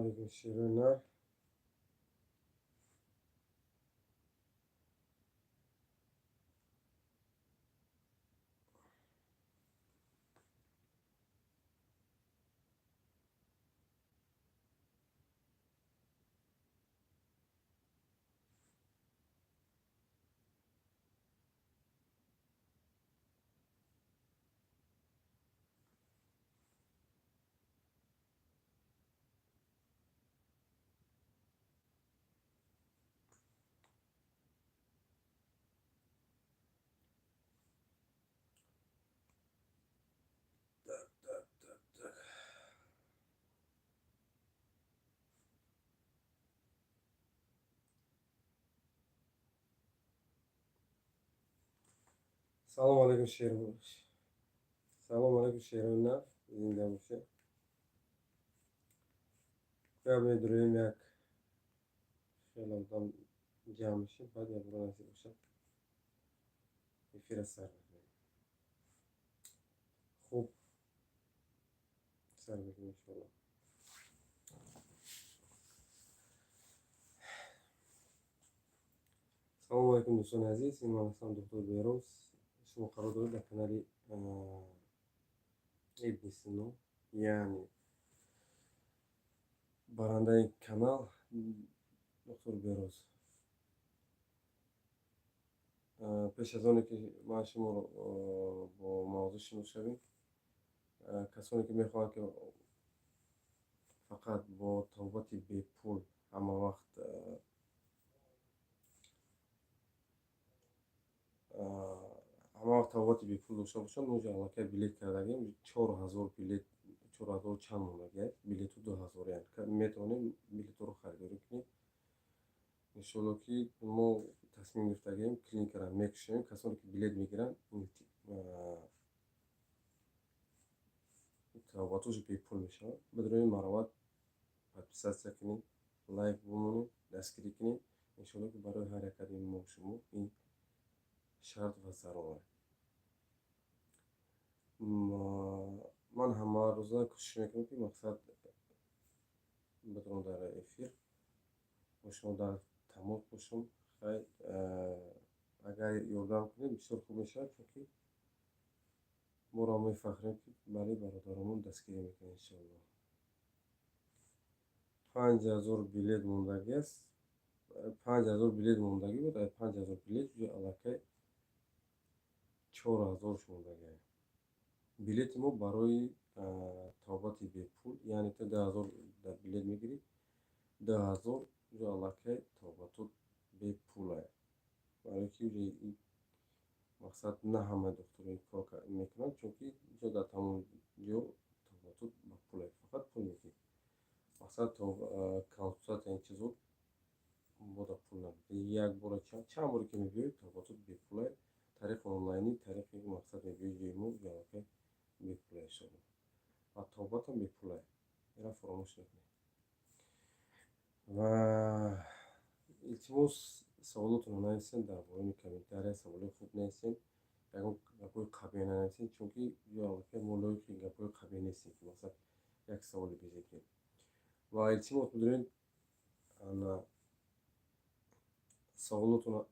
Алейкум, шерои. Так, так, так, так. Салому алейкум, шер. Салому алейкум, шерои нар, зинда бошед. Кӯя медуроем, як хеле одам ҷамъ мешем, баъд якбора, насиб бошад, эфира сар мекунем. Хуб, сар мекунем, иншоалло. Салому алейкум, дӯстони азиз, ин ман ҳастам, доктор Бероз. Шумо қарор доред дар канали Ибни Сино, яъне барандаи канал доктор Бероз. Пеш аз оне ки ман шуморо бо мавзӯъ шинос шавем, касоне ки мехоҳанд, ки фақат бо табобати бепул ҳама вақт табобати бепул дошта бошанд, мо аллакай билет кардагем, 4000 билет, 4000 чанд мондагиаст, билету 2000. Метавонем билетҳоро харидорӣ кунем. Иншоалло, ки мо тасмим гирифтагем, клиникаро мекушоем. Касоне ки билет мегиранд, табобатошо бепул мешавад. Бидрои мароват подписаться кунед, лайк бимонед, дастгирӣ кунед. Иншоалло, ки барои ҳар якади мо шумо ин шарт ва зарур. Ман ҳамарӯза кӯшиш мекунам, ки мақсад бидорам, дар эфир бо шумо дар тамос бошам. Хайр, агар ёрдам кунед, бисёр хуб мешавад, чунки моро мефахрем, ки барои бародаронмон дастгирӣ мекунем, иншоалло. 5000 билет мондагӣ аст, 5000 билет мондагӣ буд. 5000 билет аллакай 4000 мондагӣ. Билети мо барои табобати бепул, яъне ту 10 000 билет мегирӣ, 10 000 уже аллакай табобатот бепула, барое ки мақсад на ҳамаи духтуро ин кор мекунанд, чунки ҷо дар тамоми ҷо табобатот ба пула, фақат пул медиҳӣ. Мақсад, консультатсия, ин чизо бода пул намедиҳӣ. Як бора, чанд боре ки мебиёӣ, табобатот бепула, тариқи онлайнӣ, тариқи мақсад мебиёӣ ҷои мо, аллакай бепула, иншоалло, ва табобатам бепула, инро фаромӯш накунед. Ва илтимос, саволотонро нависед дар поёни комментария, саволои хуб нависед, ягон гапҳои қабеҳ нанависед, чунки ҷо аллакай мо лоиқи гапҳои қабеҳ нестем, ки мақсад як саволе безеб. Ва илтимос, бидонед, саволотонро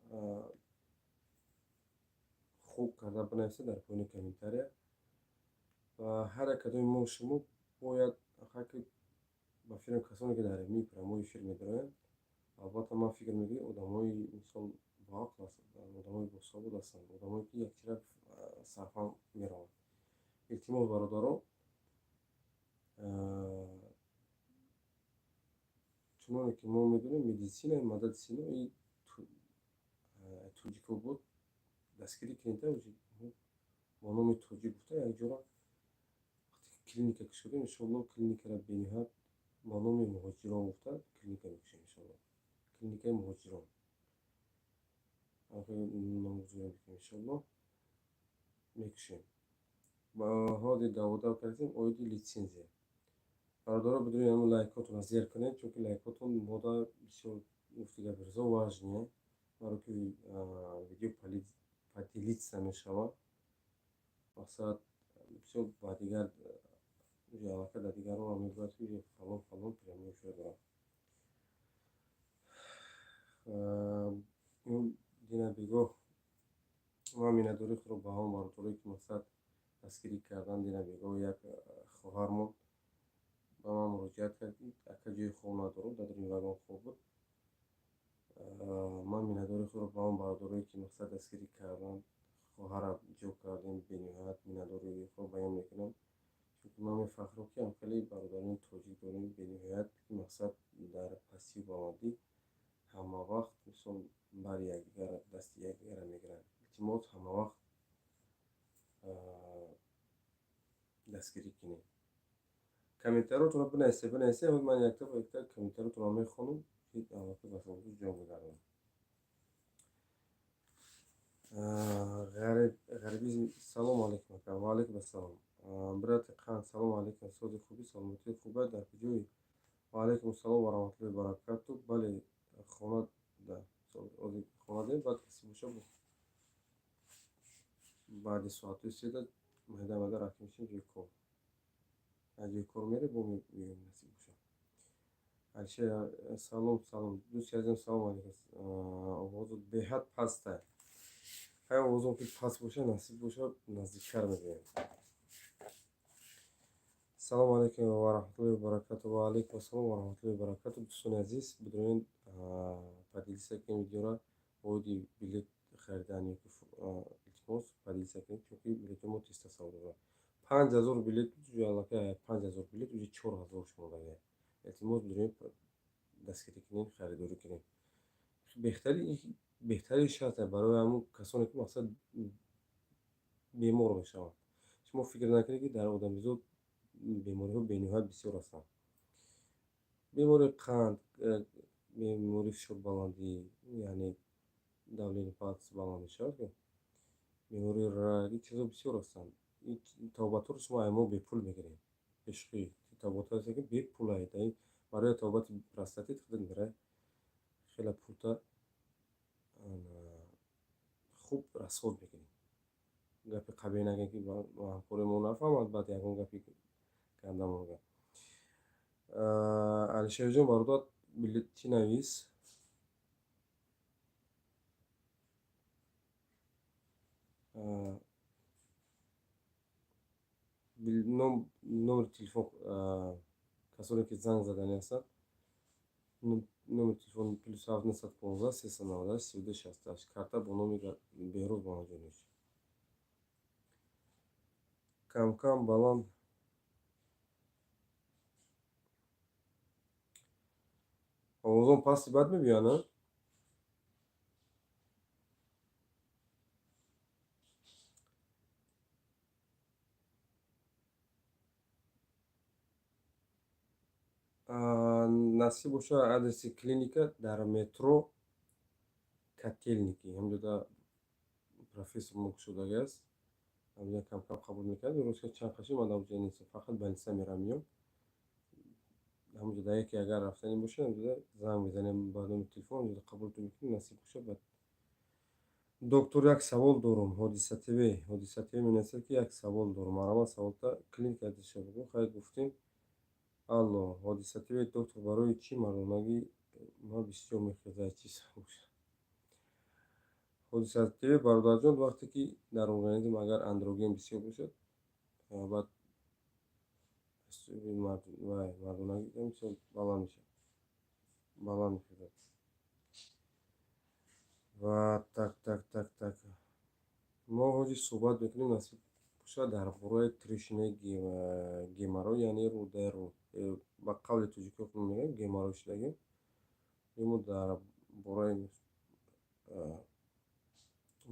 хуб карда бинависед дар поёни комментария. Ва ҳар як кадоми мо шумо бояд, ба фикрам, касоне ки дар ми прямой эфир медароянд, албатта, ман фикр мекунам, одамои мисол боақл ҳастанд, одамои босавод ҳастанд, одамое ки якчира сарфаҳм мераванд. Илтимос, бародаро, чуноне ки мо медонем, медицинаи Мадади Сино и тоҷико буд, дастгирӣ кунед. Бо номи тоҷик гуфта, якҷора клиника кушодем, иншоалло. Клиникаро бениҳоят бо номи муҳоҷирон гуфта клиника мекушем, иншоалло. Клиникаи муҳоҷирон номгузорӣ мекунем, иншоалло, мекушем. Ҳоди давода кардем оиди литсензия. Бародаро, бидонед, ҳамн лайкотонро зер кунед, чунки лайкотон мода бисёр, гуфти гапи рӯзо, важный, барое ки видео поделиться мешавад, мақсад бисёр ба дигар аллакай дар дигарон мегӯяд, ки фалон фалон прямой эфир дорам. ба он бародарое, ки мақсад дастгирӣ кардан. Дина бегоҳ як хоҳармон ба ман муроҷиат кард, ки ака, ҷои хоб надорам, дар ин вагон хоб буд. Ман миннатдори худро ба он бародарое, ки мақсад дастгирӣ кардан, хоҳара ҷо кардем, бениҳоят миннатдории худро баён мекунам, чунки ман мефахрам, ки ҳамхеле бародарони тоҷик дорем, бениҳоят, ки мақсад дар пастию баландӣ ҳамавақт мисол бари якдигар, дасти якдигарро мегиранд. Илтимос, ҳамавақт дастгирӣ кунед. Комментариотонро бинависед, бинависед. Ман якта ба якта комментариотонро мехонам, ки албатта ба саволҳо ҷавоб мегардонам. Ғарибизм, салому алейкум, ака. Ва алейкум ассалом. Брати қанд, салому алейкум. Сози хубӣ, саломатии хуба, дар куҷоӣ? Ва алейкум ассалом ва раҳматуллоҳи баракату. Бале, хона хона дем, баъд касе боша, баъди соатҳои 3 майда майда рафта мешем ҷои кор. Аз ҷои кор мерем, бо меоем, насиб боша. Алишер, салом, салом, дӯсти азизам, салому алейкум. Овозот беҳад паста. Ҳай, овозом ки паст боша, насиб боша, наздиктар мегӯем. Салому алейкум ва раҳматуллоҳи баракату. Ва алейкум ассалом ва раҳматуллоҳи баракату. Дӯстони азиз, бидонед, поделиться кунед видеора оиди билет харидан ёки, илтимос, поделиться кунед, чунки билети мо тезтар савдо дорад. 5000 билет уже аллакай, 5000 билет уже 4000 шумодаги. Илтимос, бидонед, дастгирӣ кунед, харидорӣ кунед. Беҳтари шарт барои ҳамун касоне, ки мақсад бемор мешаванд. Шумо фикр накунед, ки дар одамизод бемориҳо бениҳоят бисёр ҳастанд: бемории қанд, бемории фишорбаландӣ, яъне давление паст баланд мешавад, бемории рак, ин чизҳо бисёр ҳастанд. Табобатҳоро шумо ай мо бепул мегиред. Бешухӣ, табобатҳое ки бепул. Барои табобати простатит худат мерай, хеле пулта хуб расход мекунӣ. Гапи қабеҳ нагӯем, ки ҳамкори мо нафаҳмад, баъд ягон гапи ганда мога. Алишерҷон, бародар, билет чӣ навис? Номери телефон, касоне ки занг задани ҳастанд, номери телефон +7 915 398 32 68, карта бо номи Беҳрӯз Муҳаммадҷонович. Камкам баланд. Овозон пасти бад мебиёянд. Насиб боша, адреси клиника дар метро Котельники, ҳамҷода профессор мо кушодаги аст, ҳамҷода камкам қабул мекард. Рӯзка чанд қаши ман дар ҷо нестам, фақат больница мерам, меём. Ҳамҷода яке агар рафтанӣ бошад, ҳамҷода занг мезанем ба номери телефон, ҳамҷода қабултон мекунем, насиб боша. Баъд, доктор, як савол дорум. Ҳодиса ТВ, Ҳодиса ТВ менависад, ки як савол дорум. Марҳамат, саволта, клиника адреса бигӯ. Хайр, гуфтем. Алло, Ҳодиса ТВ, доктор, барои чӣ мардонагӣ ма бисёр мехезад, чӣ сабаб бошад? Ҳодиса ТВ, бародарҷон, вақте ки дар организм агар андроген бисёр бошад, баъд мардонагӣ бисёр баланд мешавад, баланд мехезад. Ва так, так, так, так, мо ҳозир суҳбат мекунем, насиб бошад, дар бораи трещинаи геморрой, яъне рӯдаи рӯ, ба қавли тоҷикиҳо мегӯям, геморрой шудагӣ. Мо дар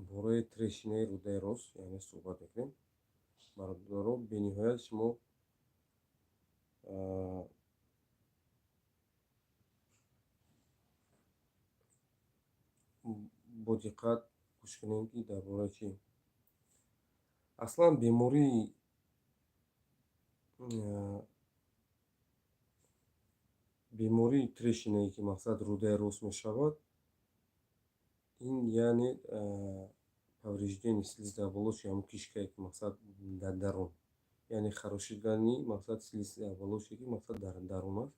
бораи трещинаи рӯдаи рост, яъне, суҳбат мекунем. Бародаро, бениҳоят шумо бо диққат гӯш кунем, ки дар бораи чӣ аслан бемории трещинае, ки мақсад рӯдаи рост мешавад, ин яъне повреждение слизистой оболочки, ҳамун кишкае, ки мақсад дар дарун, яъне харошидани мақсад слизистой оболочке, ки мақсад дар дарун аст,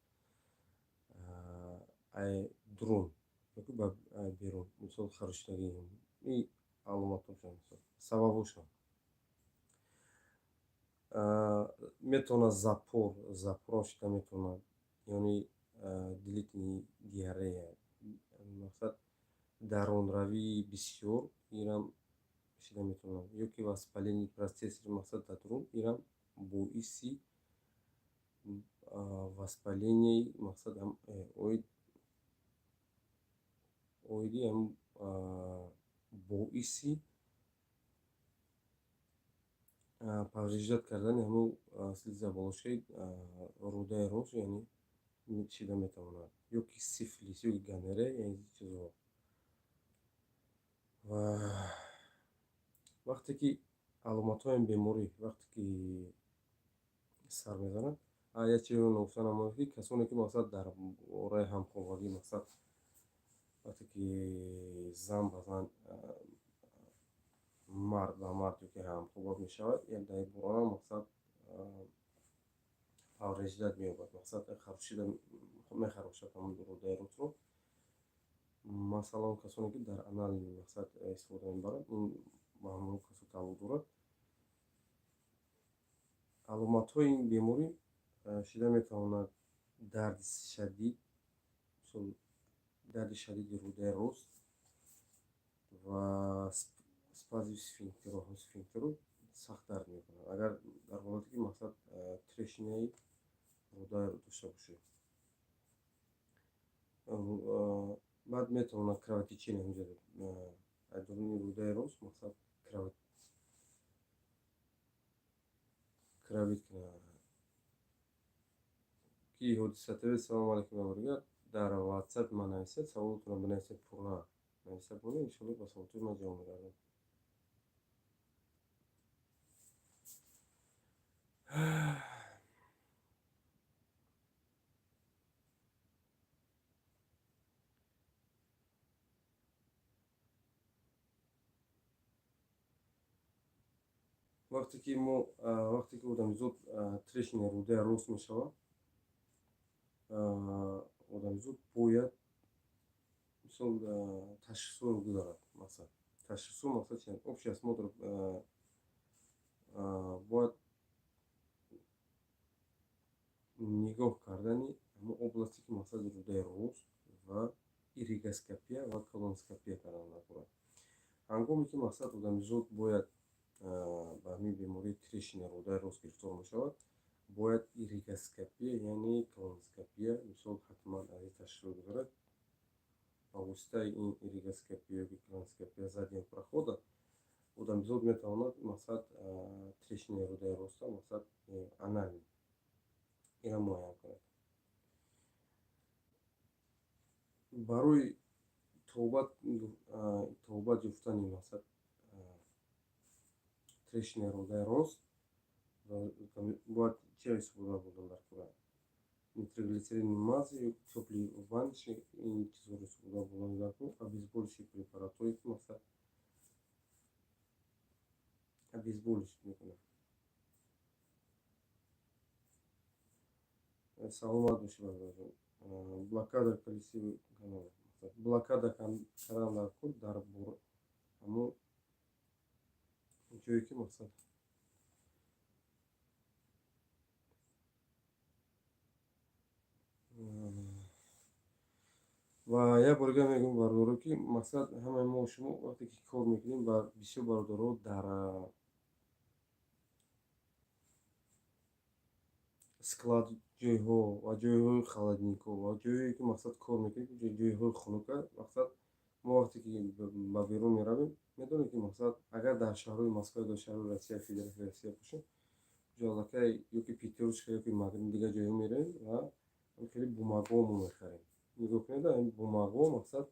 ай дурун ёки ба берун, мисол, харошидагӣ. Аломатҳошон, сабабҳошон метавонад запорам шида метавонад, яъне длительный диарея, мақсад дарунравии бисёр, инам шида метавонад, ё ки воспалительный процесс, мақсад дар дарун, инам боиси воспаление, мақсад оиди боиси повреждать кардани ҳамун слизистая оболочкаи рӯдаи рост, яъне шида метавонад, ё ки сифилис, ё ки гонорея, яъне чизҳо. Ва вақте ки аломатҳои беморӣ вақте ки сар мезанад, як чизеро ногуфта намонад, ки касоне ки мақсад дар бораи ҳамхобагӣ, мақсад вақте ки зан ба зан, мард ба мард ёки ҳамхоба мешавад, дар ин бора мақсад повреждать меёбад, мақсад харошида мехарошад ҳамун рӯдаи ростро. Масалан, касоне ки дар анальный мақсад истифода мебаранд, ин ба ҳамон касо тааллуқ дорад. Аломатҳои ин беморӣ шида метавонад дарди шадид, мисол дарди шадиди рӯдаи рост ва спазми сфинктеро, сфинктеро сахт дард мекунад, агар дар ҳолате ки мақсад трещинаи рӯдаро дошта бошед. Баъд метавонад кровотечение аз даруни рӯдаи рост, мақсад кровить кунад. Ки ҳодиса ТВ, салому алайкум, бародаргар, дар ватсап ман нависед, саволотонро бинависед, пурра нависа бонед, иншоалло ба саволотои ман ҷавоб мегардам. Вақте ки мо, вақте ки одамизод трещинаи рӯдаи рост мешавад, одамизод бояд мисол ташхисҳоро гузарад. Мақсад ташхисҳо, мақсад чи? Общий осмотр бояд нигоҳ кардани ҳамон областе ки мақсади рӯдаи рост, ва ирригоскопия ва колоноскопия кардан даркор. Ҳангоме ки мақсад одамизод бояд ба ҳамин бемории трещина рӯдаи рост гирифтор мешавад, бояд ирригоскопия, яъне колоноскопия, мисол ҳатман аз ин ташхисро гузарад. Ба воситаи ин ирригоскопия ёки колоноскопия заднего прохода одамизод метавонад мақсад трещинаи рӯдаи роста, мақсад анальный, инро муайян кунад. Барои тобат ёфтани мақсад трещинаи рӯдаи рост бояд чиро истифода бурдан дар кора? Нитроглицерини мази ё тёплый ванночки, ин чизҳоро истифода бурдан дар кор, обезболивающий препаратҳое ки мақсад обезболивать мекунад. Саломат бошед, бародарҷон. Блокада кальциевый канал, блокада кардан дар кор дар ҳамон ҷое ки мақсад ва як бор дигар мегӯям, бародаро, ки мақсад ҳамаи мо шумо вақте ки кор мекунем, ба бисёр бародаро дар склад ҷойҳо ва ҷойҳои холодильникҳо ва ҷойҳое ки мақсад кор мекунем, ҷойҳои хунука, мақсад мо вақте ки ба берун меравем, медонем ки мақсад агар дар шаҳрҳои Москва ё дар шаҳрҳои Россия, Федератсияи Россия бошем, ҷо аллакай ёки Пятёрочка, ёки Магнит, дигар ҷойҳо меравем ва хеле бумагаҳо мо мехарем. Нигоҳ кунед, ин бумагаҳо мақсад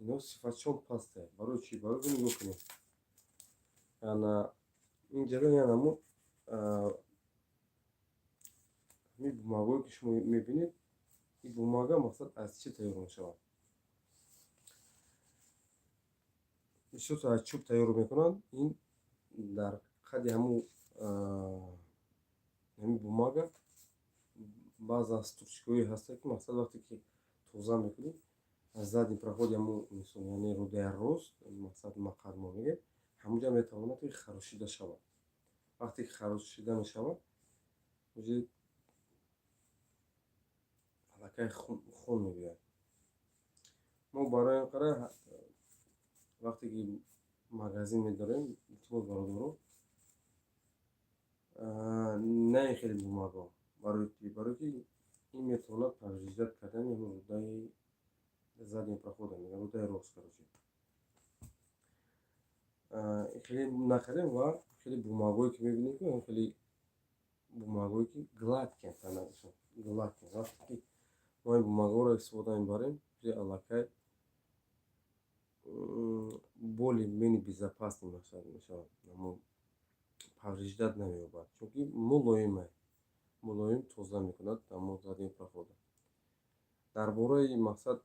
ино сифатшон пастае. Барои чӣ? Барои нигоҳ кунед, ана ин ҷаро, янамо ҳамин бумагаҳое ки шумо мебинед, ин бумага мақсад аз чӣ тайёр мешавад? Бисёр аз чӯб тайёр мекунанд. Ин дар қади ҳамин бумага баъзан стручкаҳое ҳастанд, ки мақсад вақте ки тоза мекунӣ, Задний проход ҳамун мисол, яъне рӯдаи рост, мақсад мақад мо мегӯем, ҳамунҷа метавонад ки харошида шавад. Вақте ки харошида мешавад, уже аллакай хун мебиёяд. Мо барои ин қадар вақте ки магазин медорем, илтимос, бародаро, на ин хеле бумага, барое ки ин метавонад повреждать кардани ҳамун рӯдаи задний прохода, мегӯям, рӯдаи рост, короче. Хеле нахарем ва хеле бумагое ки мебинем, ки хеле бумагое ки гладкие, гладкие. Вақте ки мо ин бумагоро истифода мебарем, аллакай более-менее безопасный мешавад, повреждать намеёбад, чунки мулоима, мулоим тоза мекунад ҳамон задний прохода. Дар бораи мақсад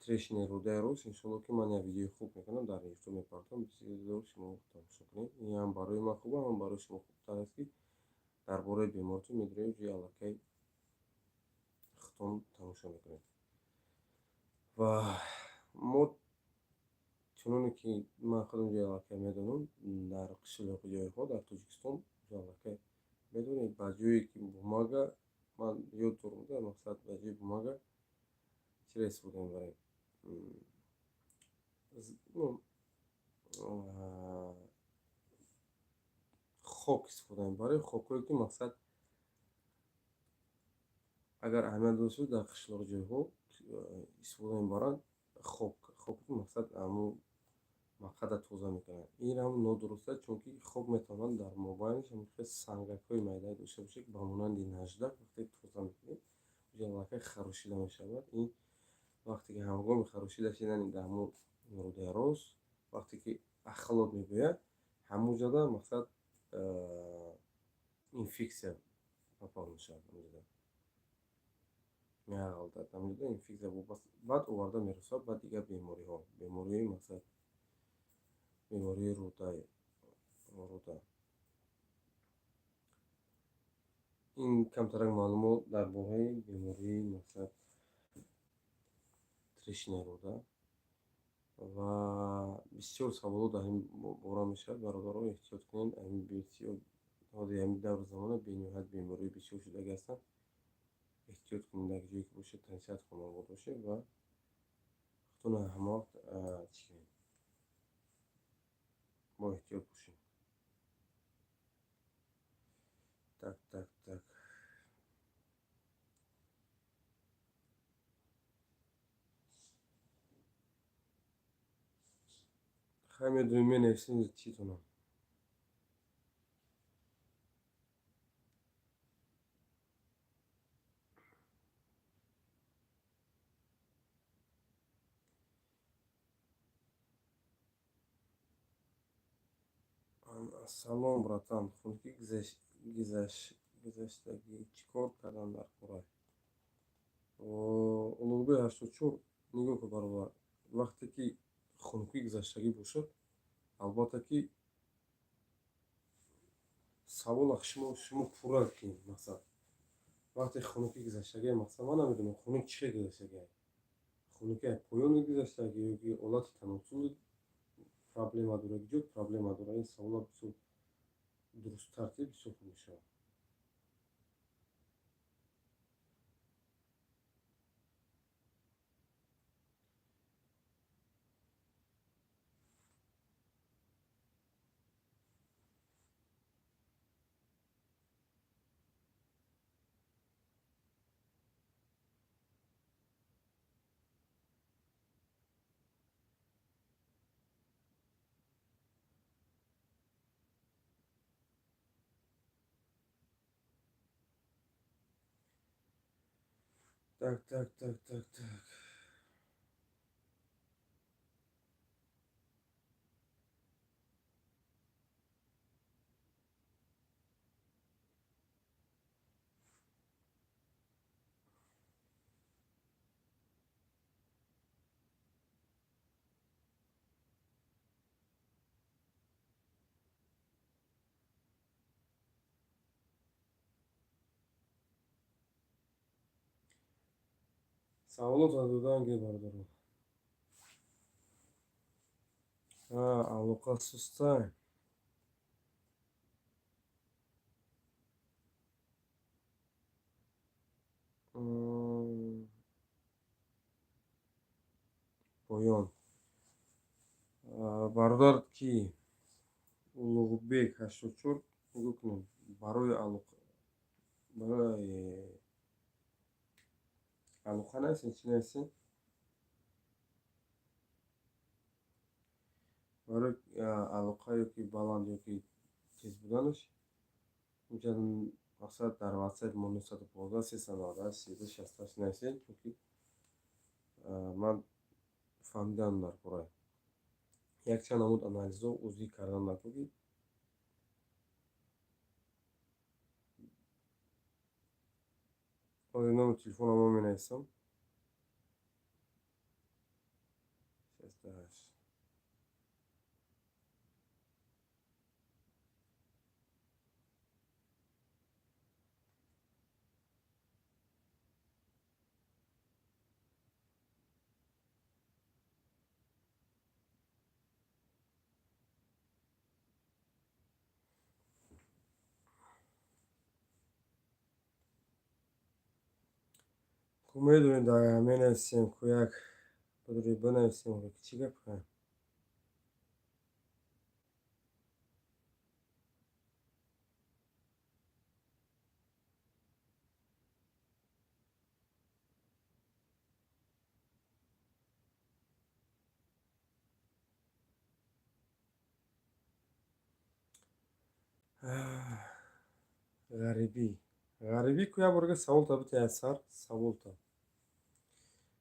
трещинаи рӯдаи рост, иншоалло, ки ман як видеои хуб мекунам, дар Ютуб мепартом, бисёр шумо тамошо кунед. Ин ҳам барои ман хуба, ҳам барои шумо хубтар аст, ки дар бораи беморитон медонем, ҷои аллакай худтон тамошо мекунед. Ва мо чуноне ки ман худам ҷои аллакай медонам, дар қишлоқи ҷойҳо дар Тоҷикистон аллакай медонед, ба ҷое ки бумага, ман ёд дорам, да, мақсад, ба ҷои бумага чиро истифода мебарем? Ну, хок истифода мебарем, хокҳое ки мақсад агар аҳамият дода шуд, дар қишлоқ ҷойҳо истифода мебаранд хок, хоке ки мақсад ҳамун мақада тоза мекунад. Ин ҳам нодуруст аст, чунки хок метавонад дар мобайнаш ҳамин сангакҳои майдае дошта бошад, ки ба монанди наждак вақте тоза мекунед, аллакай харошида мешавад. Ин вақте ки ҳангоми харошида шидани дар ҳамун рӯдаи рост, вақте ки ахлот мебиёяд, ҳамун ҷода мақсад инфексия попал мешавад, ҳамунҷода меғалтад, ҳамунҷода инфексия баъд оварда мерасад ба дигар бемориҳо, бемориҳои мақсад бемории рӯда. Ин камтарак маълумот дар бораи бемории мақсад трещинаи рӯда. Ва бисёр саволот дар ин бора мешавад. Бародаро, эҳтиёт кунед, бисёр ҳозир ҳамин давру замона бениҳоят бемориҳои бисёр шудагӣ ҳастанд. Эҳтиёт кунед, дар ҷое ки бошед, тансиҳат хонавод бошед ва худтонро ҳамавақт чӣ кунед, бо эҳтиёт бошед. Так, так, так. Хай, медонем, менависем читонам. Салом, братан, хунукӣ гузаштагӣ чӣ кор кардан дар кора? Улуғбек 84, нигоҳ кун, бародар, вақте ки хунукӣ гузаштагӣ бошад, албатта ки савола шумо пурра кунед. Мақсад, вақте хунукӣ гузаштагӣ, мақсад, ман намедонам, хунук чӣ хел гузаштагӣ, хунукӣ поёни гузаштагӣ ё ки ҳолати таносул проблема дорад, ҷо проблема дорад. Ин савола бисёр дурусттар бисёр хуб мешавад. Так, так, так, так, так. Саволотро додан ге, бародарон. Алоқа суста. Поён. Бародар ки Улуғбек 84 нигоҳ кунед, барои алоқа, барои алоқа нависен, чӣ нависен? Барои алоқа ёки баланд ёки тез буданаш инҷа мақсад дар WhatsApp мо 915 398 32 68 нависед, чунки ман фаҳмидам дар бораи якчанд намуд анализҳо узви кардан накун ки ҳозир номи телефонамро менависам. 68. Ку медонед, менависем, ку як бидури бинависем, чӣ гап? Ғарибӣ. Ғарибӣ ку як борга саволта битеяд сар, саволта.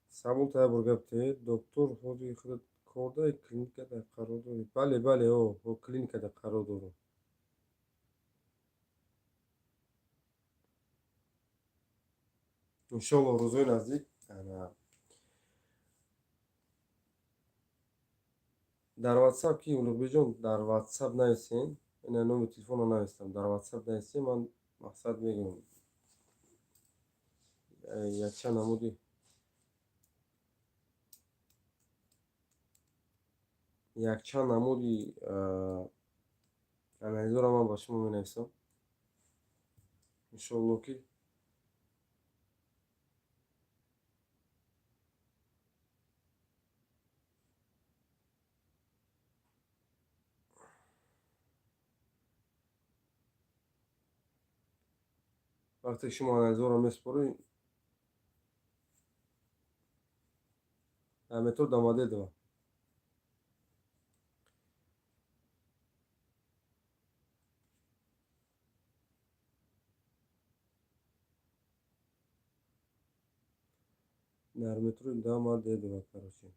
Саволта як борга битеяд. Доктор, ҳозир худат кор дар клиникада қарор дорӣ? Бале, бале, о, клиникада қарор дорам. Иншоалло рӯзҳои наздик дар WhatsApp ки Улуғбекҷон, дар WhatsApp нависен, ина номи телефонро навистам, дар WhatsApp нависен, ман мақсад мегӯям якчанд намуди анализҳоро ман ба шумо менависам. Иншоалло ки вақте шумо анализҳоро месупоред, метро Домодедово. Дар метрои Домодедово, короче.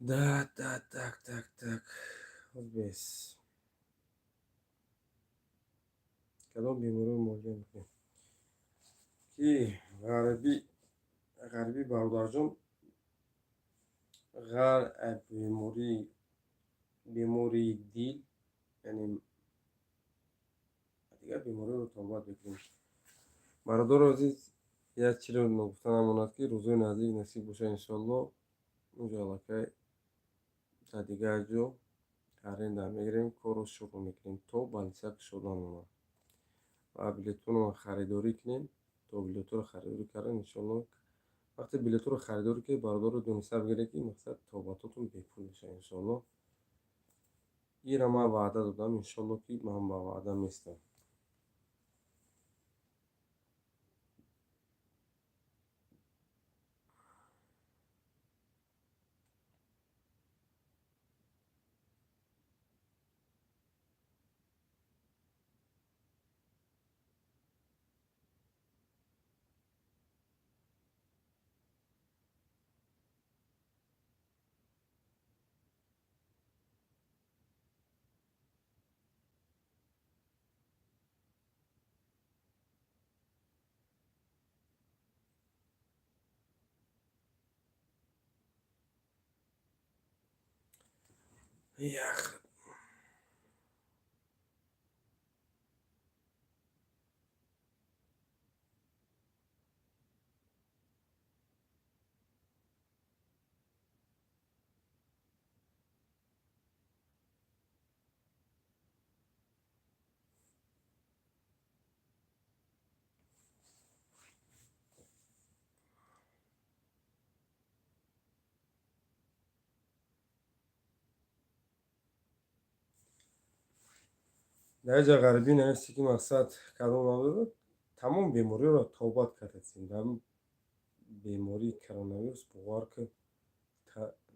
Да, да, так, так, так. Бес. Кадом бемориро муолиҷа мекунем? Ки ғарибӣ, ғарибӣ бародарҷон, бемории бемории дил, яъне дигар бемориро табобат мекунем. Бародаро азиз, як чизро ногуфта намонад, ки рӯзҳои наздик насиб бошад, иншоалло, унҷо аллакай дар дигар ҷо аренда мегирем, корро шурӯъ мекунем, то больница кушода намонад ва билетонро харидорӣ кунем. То билетҳоро харидорӣ кардан, иншоалло, вақте билетҳоро харидорӣ кунед, бародаро, дониста бигиред, ки мақсад табобатотон бепул мешавад, иншоалло. Инро ман ваъда додам, иншоалло, ки ман ба ваъда местам. Ях. Дар ҷа ғарибӣ нависти, ки мақсад кадом надорад, тамом бемориро тобат кардастем. Дар бемории коронавирус бовар ки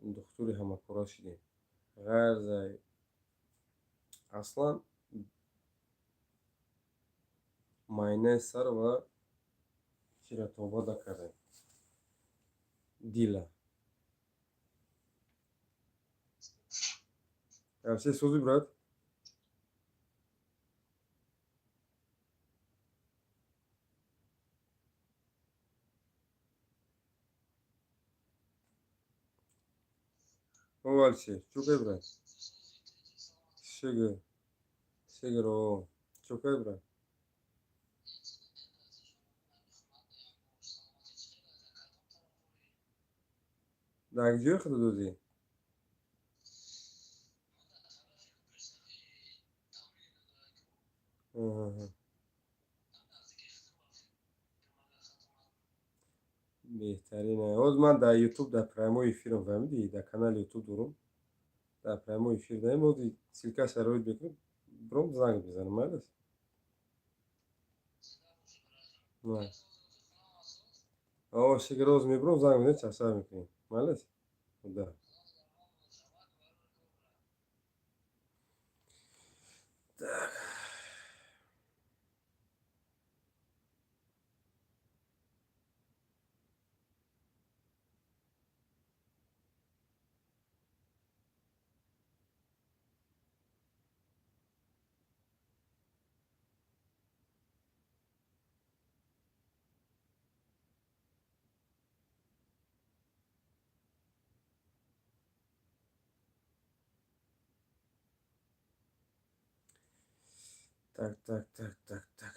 духтури ҳамакора шудем. Ғайр аслан майнаи сар ва чира тобат накардем, дила. Все сӯзи, брат. О, Алексей, чӣ кай, брат? Шугр. Шугр, о. Чӣ кай, брат? Дар ҷои худ додӣ? Беҳтарин. Ҳоз ман дар Ютуб дар прямой эфирам, фаҳмидӣ? Дар канали Ютуб дорум. Дар прямой эфир даем, ҳози ссылка шароит мекунем, бром занг мезанам, майлас? О, шугр, ҳоз мебуром, занг мезанем, чашар мекунем. Майлас? Да. Так. Так, так, так, так, так.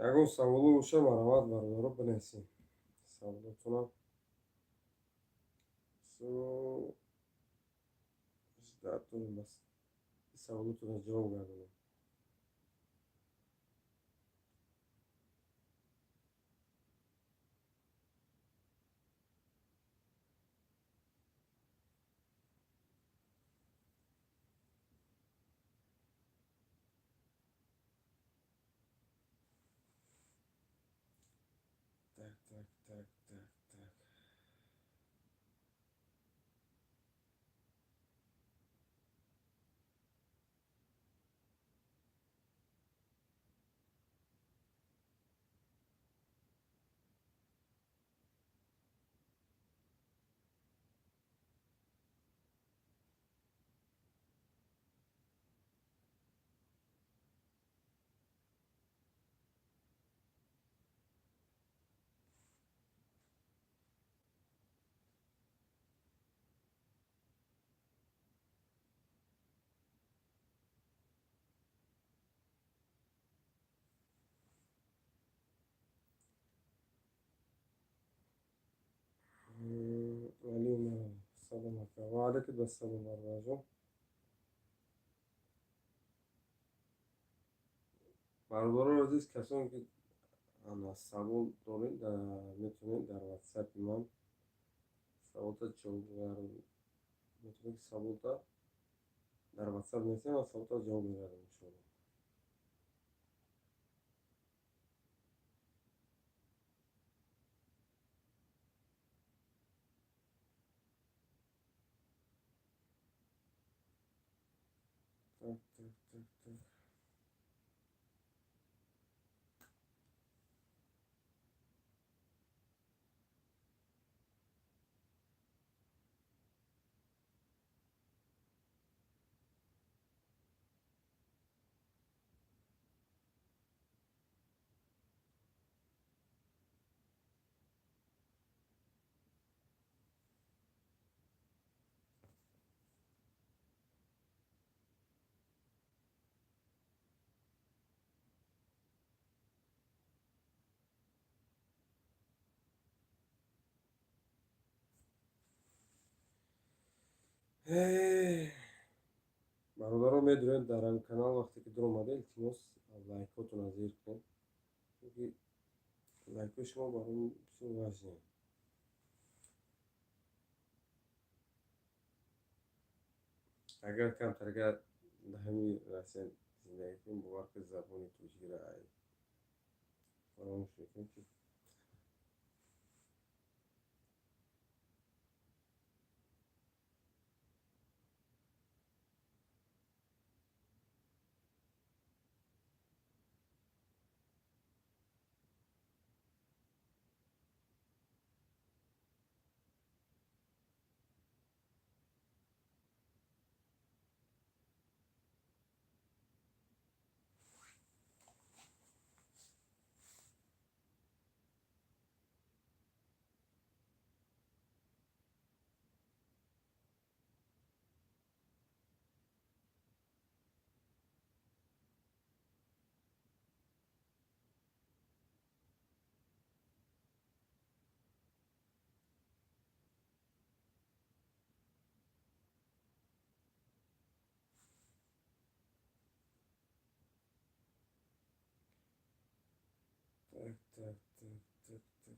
Ягон саволо боша, марҳамат, бародаро, бинависед саволотонам. Саволотонро ҷавоб гардонам. Так, так, так, так, так. Али Умаров, салом, ака. Ва алайкум ассалом, бародарҷон. Бародарони азиз, касоне ки ана савол доред, метавонед дар ватсапи ман саволта ҷавоб, метавонед саволта дар ватсап нависед, ман саволта ҷавоб мегардам, иншоалло. Так, так, так. Бародарон, медонед, дар ҳамин канал вақте ки дуромада, илтимос, лайкотонро зер кунед, чунки лайкҳои шумо барои бисёр важный. Агар камтарга дар ҳамин Россия зиндагӣ кунем, бовар кунед, забони тоҷикиро фаромӯш мекунем, ки так, так, так, так, так.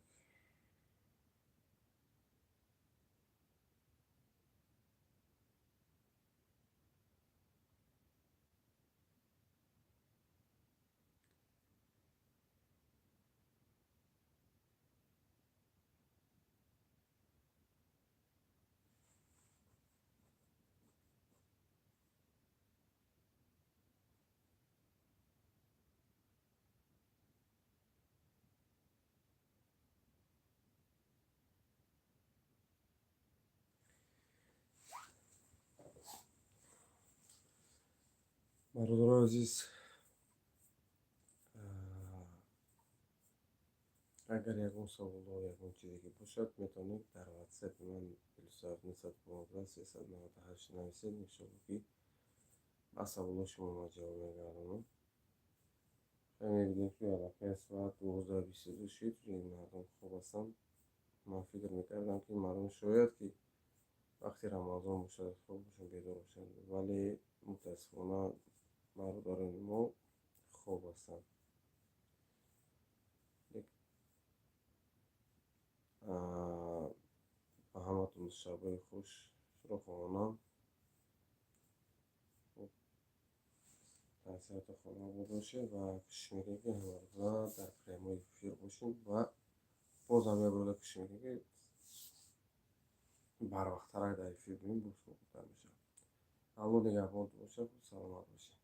Бародарони азиз, агар ягон саволо, ягон чизе ки бошад, метавонед дар ватсапи ман +7 915 398 нависед. Иншолло, ки ба саволои шумо ман ҷавоб мегардонам. Мебинем, ки аллакай соат 12:22 шуд, мардум хоб ҳастанд. Ман фикр мекардам, ки мардум шояд ки вақти Рамазон бошад, хоб бошанд, бедор бошанд, вале мутаассифона бародарони мо хоб ҳастанд. Ба ҳаматон шабҳои хушро хоҳонам. Дар сиҳату хона бошед ва кӯшиш мекунем, ки ҳамарӯза дар прямой эфир бошем, ва бозам як бора кӯшиш мекунем, ки барвақттарак дар эфир бинем, боз хубтар мешавад. Алло нигаҳбонтон бошад, саломат бошед.